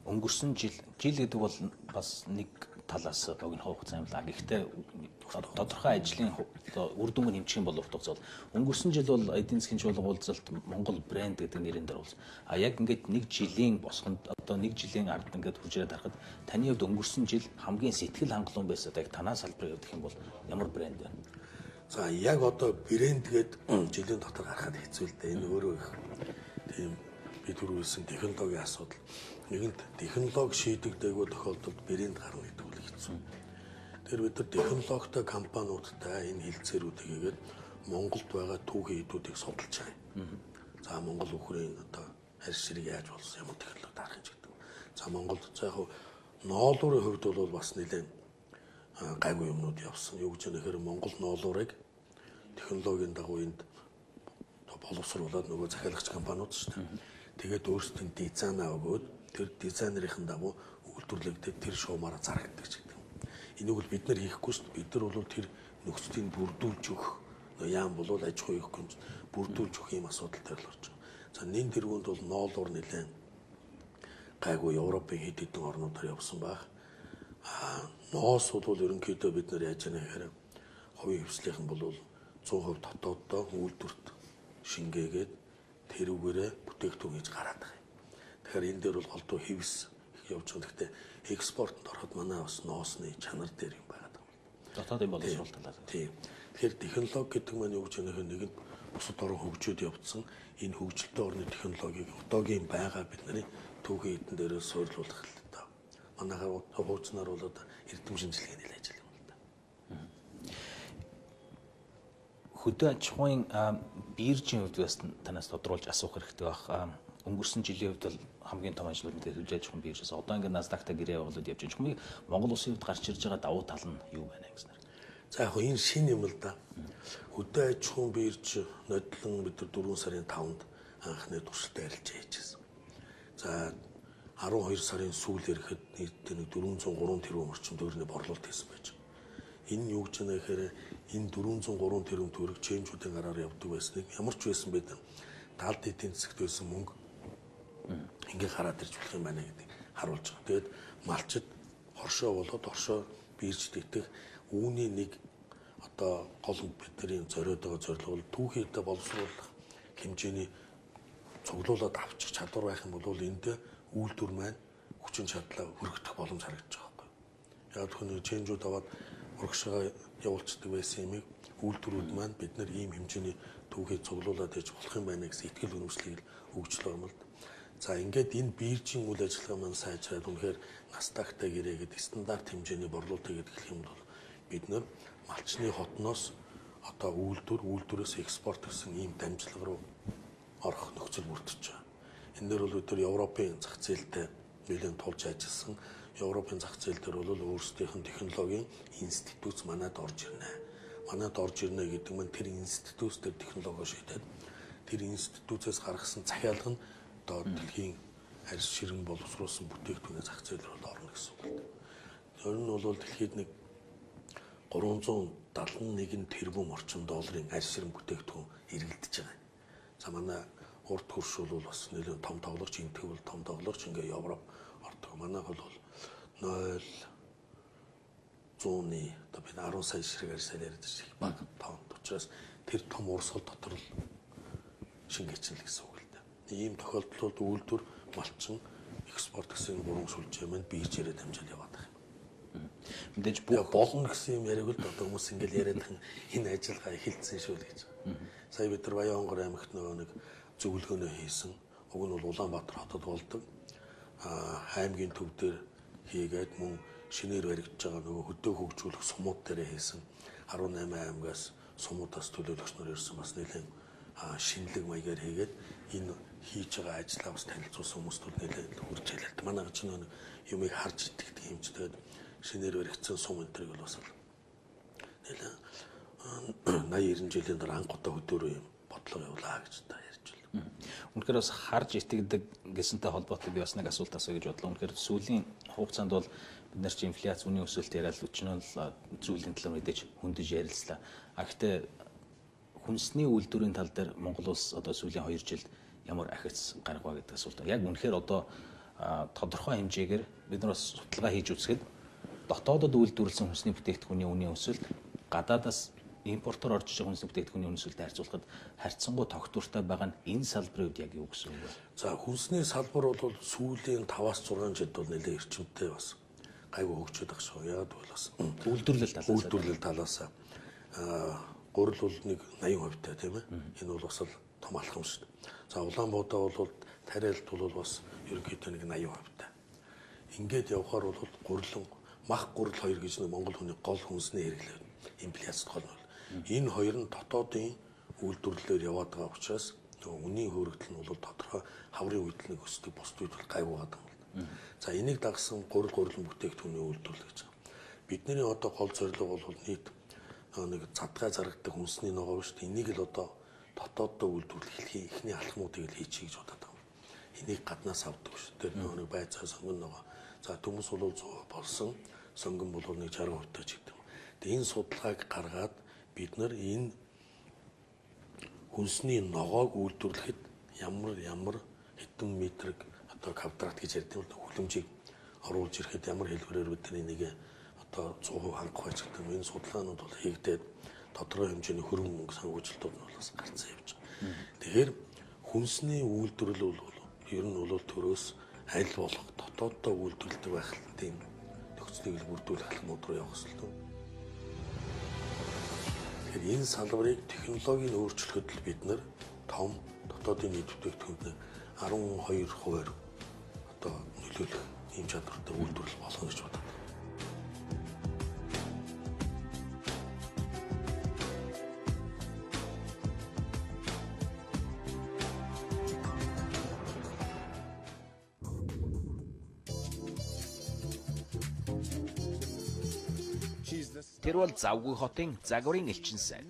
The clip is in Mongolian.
Өнгөрсөн жил, жил гэдэг бол бас нэг талаас богино хугацаа юм л. Гэхдээ тодорхой ажлын одоо үр дүнг хэмжих юм бол урт хугацаа бол өнгөрсөн жил бол эдийн засгийн чуулган уулзалт Монгол брэнд гэдэг нэрийн дээр уулз. А яг ингээд нэг жилийн босгонд одоо нэг жилийн ард ингээд хурж ирээд харахад таны хувьд өнгөрсөн жил хамгийн сэтгэл хангалуун байсан одоо яг танаа салбарын хувьд гэх юм бол ямар брэнд вэ? За яг одоо брэнд гээд жилийн дотор гарахад хэцүү л дээ. Энэ өөрөө их тийм би түрүүлсэн технологийн асуудал. Нэгэнт технологи шийдэгдээгүй тохиолдолд брэнд гарна гэдэг бол хэцүү. Тэр бид нар технологитой компаниудтай энэ хилцээрүүдийг хийгээд Монголд байгаа түүхийн эдүүдийг судалж байгаа юм. За Монгол үхрийн одоо харь ширэг яаж болсон, ямар технологи дарах юм гэдэг. За Монголд за яг ноолуурын хувьд бол бас нэлээд гайгүй юмнууд явсан. Юу гэж нэхэр Монгол ноолуурыг технологийн дагуу энд боловсруулад нөгөө захиалагч компаниуд шүү дээ. Тэгээд өөрсдийн дизайнаа өгөөд тэр дизайнерийн дагуу үйлдвэрлэгдээд тэр шуумаараа зарагддаг ч гэдэг. Энийг бол бид нар хийхгүй шүү дээ. Бид нар бол тэр нөхцөлийг бүрдүүлж өгөх, яам болвол аж ахуй хийхгүй бүрдүүлж өгөх юм асуудал дээр л орж байгаа. За нэн тэргуунд бол ноолуур нэлээд гайгүй Европын хэд хэдэн орнуудаар явсан байх. Аа ноос бол ерөнхийдөө бид нар яаж яана гэхээр хувийн хвшлийнх нь бол 100% дотооддоо үйлдвэрт шингээгээд тэрүүгээрээ бүтээгдэхүүн хийж гараад байгаа юм. Тэгэхээр энэ дээр бол голдуу хэвс их явж байгаа. Гэхдээ экспортод ороход манай бас ноосны чанар дээр юм байгаа юм. Дотоодын боловсрол талаас. Тийм. Тэгэхээр технологи гэдэг маань юу гэж нэхэр нэгэн бусад орон хөгжөөд явцсан энэ хөгжилтэй орны технологиг одоогийн байгаа бидний түүхийн эдэн дээрээ суйрлуулах л та. Манайхаар хууцнаар бол одоо эрдэм шинжилгээний ажил юм л да. Хөдөө аж ахуйн биржийн хувьд бас танаас тодруулж асуух хэрэгтэй байх. Өнгөрсөн жилийн хувьд бол хамгийн том ажлууд нь хөдөө аж ахуйн биржээс одоо ингээд Nasdaq-та гэрээ явуулаад явж байгаа. Чухмыг Монгол улсын хувьд гарч ирж байгаа давуу тал нь юу байна гэснээр. За яг энэ шинэ юм л да. Хөдөө аж ахуйн бирж нодлон бид 4 сарын 5-нд анхны туршилтаа арилжаа хийжсэн. За 12 сарын сүүл ирэхэд нийтдээ нэг 403 тэрбум орчим төгрөгийн борлуулалт хийсэн байж. Энэ юу гэж байна гэхээр энэ 403 тэрбум төгрөг чэнжүүдийн гараар явдаг байсныг ямар ч байсан бид далд эдийн засагт байсан мөнгө ингээ гараад ирж болох юм байна гэдгийг харуулж байгаа. Тэгээд малчид хоршоо болоод оршоо биржд итгэх үүний нэг одоо гол бидний зориод байгаа зорилго бол түүхийдээ боловсруулах хэмжээний цуглуулад авчих чадвар байх юм бол энд үйлдвэр маань хүчин чадлаа өргөдөх боломж харагдаж байгаа байхгүй. Яг тэгэхээр чэнжүүд аваад урагшаа явуулцдаг байсан юмыг үйлдвэрүүд маань бид нар ийм хэмжээний түүхийг цуглуулад ээж болох юм байна гэсэн итгэл үнэмшлийг өгч л юм л. За ингээд энэ биржийн үйл ажиллагаа маань сайжраад үнэхээр Nasdaq-тай гэрээгээд стандарт хэмжээний борлуулалт хийгээд эхлэх юм бол бид нар малчны хотноос одоо үйлдвэр, үйлдвэрээс экспорт гэсэн ийм дамжлага руу орох нөхцөл бүрдэж байгаа. Энэ дээр бол бид нар Европын зах зээлтэй нэлээд тулж ажилласан. Европын зах зээл дээр бол өөрсдийнх нь технологийн институт манад орж ирнэ. Манад орж ирнэ гэдэг нь тэр институт дээр технологи шийдээд тэр институтээс гаргасан захиалга нь одоо дэлхийн арьс ширэн боловсруулсан бүтээгдэхүүний зах зээл рүү орно гэсэн үг л дээ. Тэр нь бол дэлхийд нэг 371 тэрбум орчим долларын арьс ширэн бүтээгдэхүүн эргэлдэж байгаа. За манай урд хөрш бол бас нэлээд том тоглогч, энтэг бол том тоглогч, ингээ Европ ордог. Манайх бол 0 100-ны одоо бид 10 сая ширхэг арьсаар яриад шиг бага тоонд. Учраас тэр том урсгал дотор л шингээчин л гэсэн үг л дээ. Ийм тохиолдлууд үйлдвэр, малчин, экспорт гэсэн гурван сүлжээ маань биржээрээ дамжаад яваад байгаа юм. Мэдээж бүх болно гэсэн юм яриаг л одоо хүмүүс ингээл яриад байгаа энэ ажиллагаа эхэлсэн шүү л гэж. Сая бид нар Баян-Хонгор аймагт нөгөө нэг зөвлөгөөнөө хийсэн. Уг нь бол Улаанбаатар хотод болдог. Аймгийн төв дээр хийгээд мөн шинээр баригдаж байгаа нөгөө хөдөө хөгжүүлэх сумууд дээр хийсэн. 18 аймгаас сумуудаас төлөөлөгч нар ирсэн, бас нэлээд шинэлэг маягаар хийгээд энэ хийж байгаа ажлаа бас танилцуулсан хүмүүст бол нэлээд хүрч хэлэлт. Манай ч нэг юмыг харж итгэдэг юм ч тэгээд шинээр баригдсан сум энэ тэрийг бол бас нэлээд 80 90 жилийн дараа анх удаа хөдөөрөө юм бодлого явуулаа гэж та ярьж байна. Үнэхээр бас харж итгэдэг гэсэнтэй холбоотой би бас нэг асуулт асууя гэж бодлоо. Үнэхээр сүүлийн хугацаанд бол бид нар чи инфляц, үнийн өсөлт яриад өчнөө л зүйлийн талаар мэдээж хөндөж ярилцлаа. А гэхдээ хүнсний үйлдвэрийн тал дээр Монгол улс одоо сүүлийн 2 жилд ямар ахиц гаргав гэдэг асуулт. Яг үнэхээр одоо тодорхой хэмжээгээр бид нар бас судалгаа хийж үзэхэд дотоодод үйлдвэрлэсэн хүнсний бүтээгдэхүүний үнийн өсөлт гадаадаас импортоор орж иж байгаа хүнсний бүтээгдэхүүний үнийн өсөлтөд харьцуулахад харьцангуй тогтвортой байгаа нь энэ салбарын үед яг юу гэсэн үг вэ? За, хүнсний салбар бол сүүлийн 5-6 жилд бол нэлээд эрчимтэй бас гайгүй хөгжөөд байгаа шүү. Яг гэвэл бас үйлдвэрлэл талаас гурил бол нэг 80% таа, тийм ээ. Энэ бол бас л том алхам шүү. За, Улаанбаатар бол тариалт бол бас ерөнхийдөө нэг 80% таа. Ингээд явхаар бол гурилан мах гурил хоёр гэж нэг Монгол хүний гол хүнсний хэрэглээ инфляцид гол нь. Энэ хоёр нь дотоодын үйлдвэрлэлээр яваад байгаа учраас үнийн хөөрөгдөл нь бол тодорхой хаврын үед л нэг өсдөг, бусд үед бол гайгүй байгаа юм. За, энийг дагсан гурил гурилан бүтээгдэхүүний үйлдвэрлэл гэж байгаа. Бидний одоо гол зорилго бол нийт нэг задгай заргадаг хүнсний ногоо шүү дээ. Энийг л одоо дотооддоо үйлдвэрлэх эхний алхмуудыг л хийчихье гэж бодоод байгаа юм. Энийг гаднаас авдаг шүү. Тэр нэг байцаа сонгон ногоо. За, төмөс бол 100% болсон, сонгон бол нэг 60% таа ч гэдэг юм. Тэгээ энэ судалгааг гаргаад бид нар энэ хүнсний ногоог үйлдвэрлэхэд ямар хэдэн метр одоо квадрат гэж ярьдаг юм л хүлэмжийг оруулж ирэхэд ямар хэлбэрээр бид нар энийг одоо 100% хангах байж гэдэг юм. Энэ судалгаанууд бол хийгдээд тодорхой хэмжээний хөрөнгө мөнгө санхүүжилтүүд нь бас гарцсан явж байгаа. Тэгэхээр хүнсний үйлдвэрлэл бол ер нь бол төрөөс аль болох дотооддоо үйлдвэрлэдэг байх тийм нөхцөлийг л бүрдүүлэх алхмууд руу явах хэрэгтэй. Тэгэхээр энэ салбарыг технологийн өөрчлөхөд л бид нар том дотоодын нийт бүтээгдэхүүнд 12% одоо нөлөөлөх ийм чадвартай үйлдвэрлэл болгоно гэж боддог. Тэр бол Завгүй хотын загварын элчин сайд.